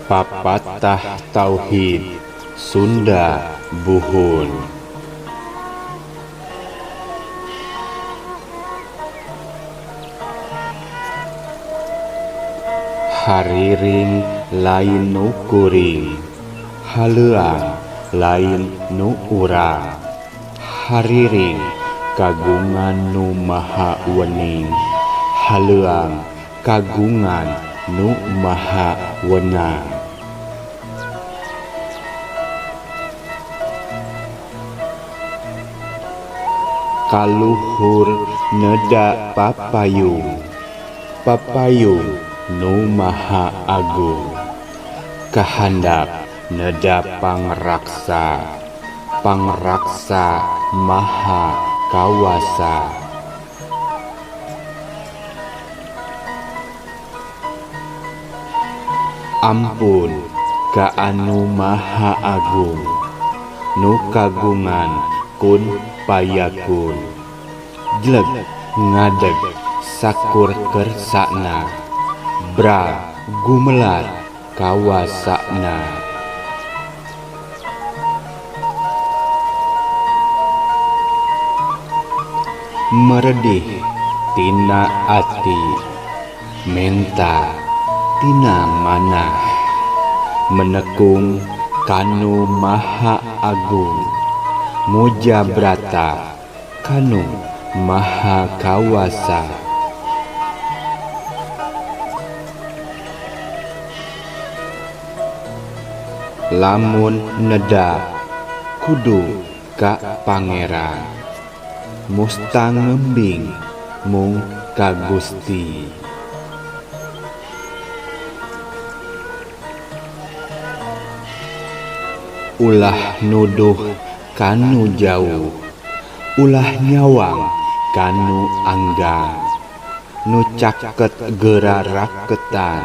Papatah Tauhid Sunda Buhun. Hariring lain nu kuring, haleuang lain nu urang. Hariring kagungan nu maha wening, haleuang kagungan nu maha wenang. Kaluhur neda papayung, papayung nu maha agung. Kahandap neda pangraksa, pangraksa maha kawasa. Ampun ka anu maha agung, nu kagungan kun payakun. Jleg ngadeg sakur kersana, bra gumelar kawasana. Meredih tina ati, menta tina manah, menekung kanu maha agung, mujabrata kanu maha kawasa. Lamun neda kudu ka pangeran, musta ngembing mung ka Gusti. Ulah nuduh kanu jauh, ulah nyawang kanu anggang. Nu caket geura raketan,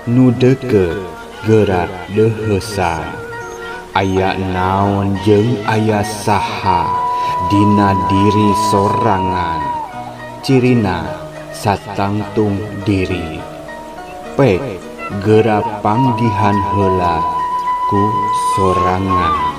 nu deukeut geura deuheusan. Aya naon jeung aya saha dina diri sorangan, cirina satangtung diri. Pek geura panggihan heula ku sorangan.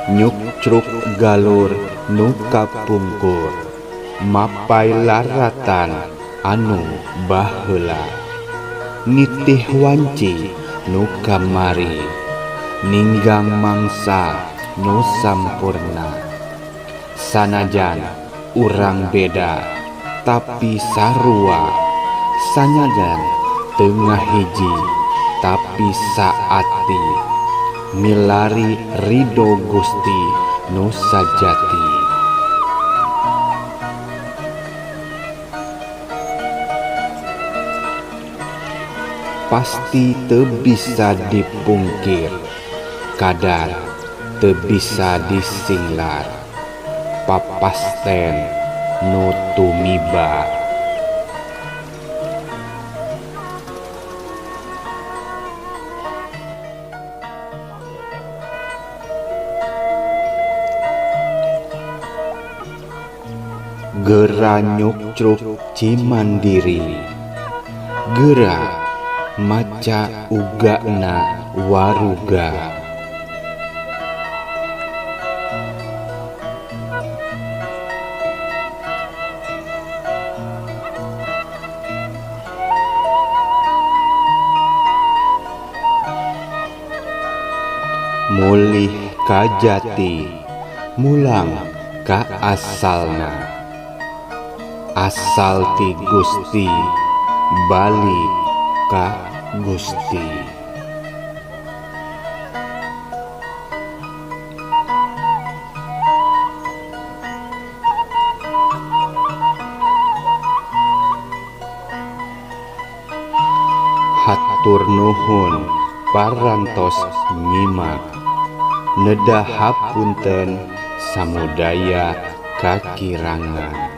Nyukcruk galur nu kapungkur, mapai laratan anu baheula. Nitih wanci nu kamari, ninggang mangsa nu sampurna. Sanajan urang beda tapi sarua, sanajan teu ngahiji tapi saati. Milari ridho Gusti nu sajati. Pasti teu bisa dipungkir, kadar teu bisa disinglar, papasten nu tumiba. Geura nyukcruk Cimandiri, geura maca ugana waruga. Mulih ka jati, mulang ka asalna. Asal ti Gusti, bali ka Gusti. Hatur nuhun parantos nyimak, neda hapunten samudaya kakirangan.